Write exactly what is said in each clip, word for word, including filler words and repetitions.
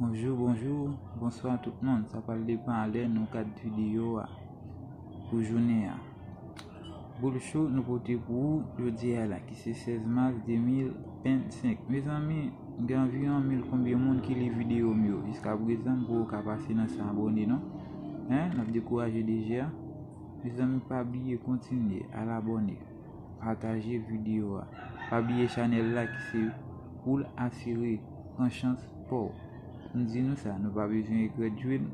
Bonjou, bonjou, bonswa tout moun. Sa pral depann lè nou gad videyo a pou jounen an. Boul cho nou pote pou ou jodi a la, ki se sèz mas de mil vennsenk. Mezanmi, gen anviwon mil konbyen moun ki li videyo m yo. Jiska prezan, m poko ka pase nan san abòne non. Hein, n ap dekouraje deja. Mezanmi, pa bliye kontinye al abòne, pataje videyo a. Pa bliye chanèl la ki se Boul Asire, pran chans pa w. M di nou sa, nou pa bezwen regrèt jwe l.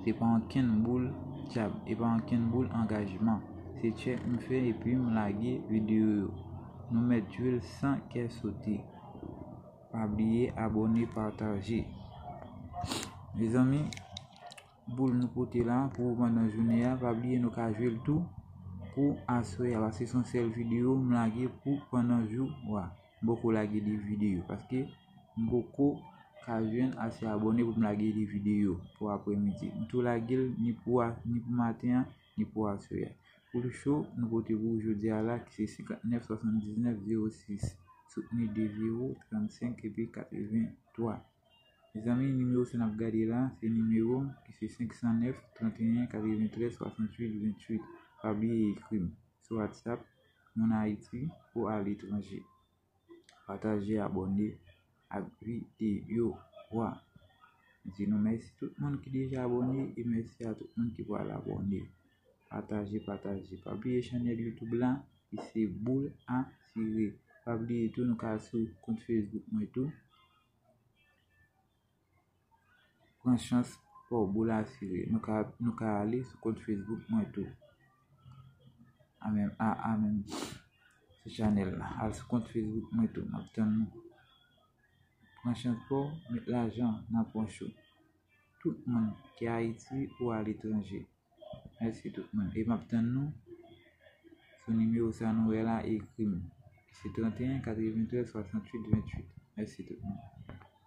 Se pa ankenn boul djab, e pa ankenn boul angajman. Se tchèk m fè epi m lage videyo yo. Nou mèt jwe l san kè sote. Pa bliye abòne, pataje. Mezanmi, boul nou pote la pou ou pandan jounen an, pa bliye nou ka jwe l tou pou aswè a, paske se yon sèl videyo m lage pou pandan jou a. M poko lage de videyo, paske m poko ka jwenn ase abòne pou m lage de videyo pou aprèmidi. M tou lage l ni pou a, ni pou maten an, ni pou aswè a. Boul cho nou pote pou ou jodi a la, ki se senkant nèf, swasanndiznèf, zewo sis. Soutni de zewo, trannsenk epi katrevenntwa. Mezanmi, nimewo sa n ap gade la, se nimewo m ki se senk san nèf, tranteyen, katreventrèz, swasanntuit, venntuit. Pa bliye ekri m sou WhatsApp, moun Ayiti ou aletranje. Pataje, abòne ak videyo a. M di nou mèsi tout moun ki deja abòne e mèsi a tout moun ki pral abòne. Pataje, pataje. Pa bliye chanèl YouTube la, ki se Boul Asire. Pa bliye tou, nou ka sou kont Facebook mwen tou. Pran chans pa w, Boul Asire. Nou ka, nou ka ale sou kont Facebook mwen tou. A menm, a, a menm sou chanèl la. Al sou kont Facebook mwen tou. M ap tann nou. Pran chans pa w, met lajan nan pòch ou. Tout moun ki Ayiti ou aletranje. Mèsi tout moun. E m ap tann nou sou nimewo sa nou wè la, ekri m. Se tranteyen, katreventrèz, swasanntuit, venntuit. Mèsi tout moun.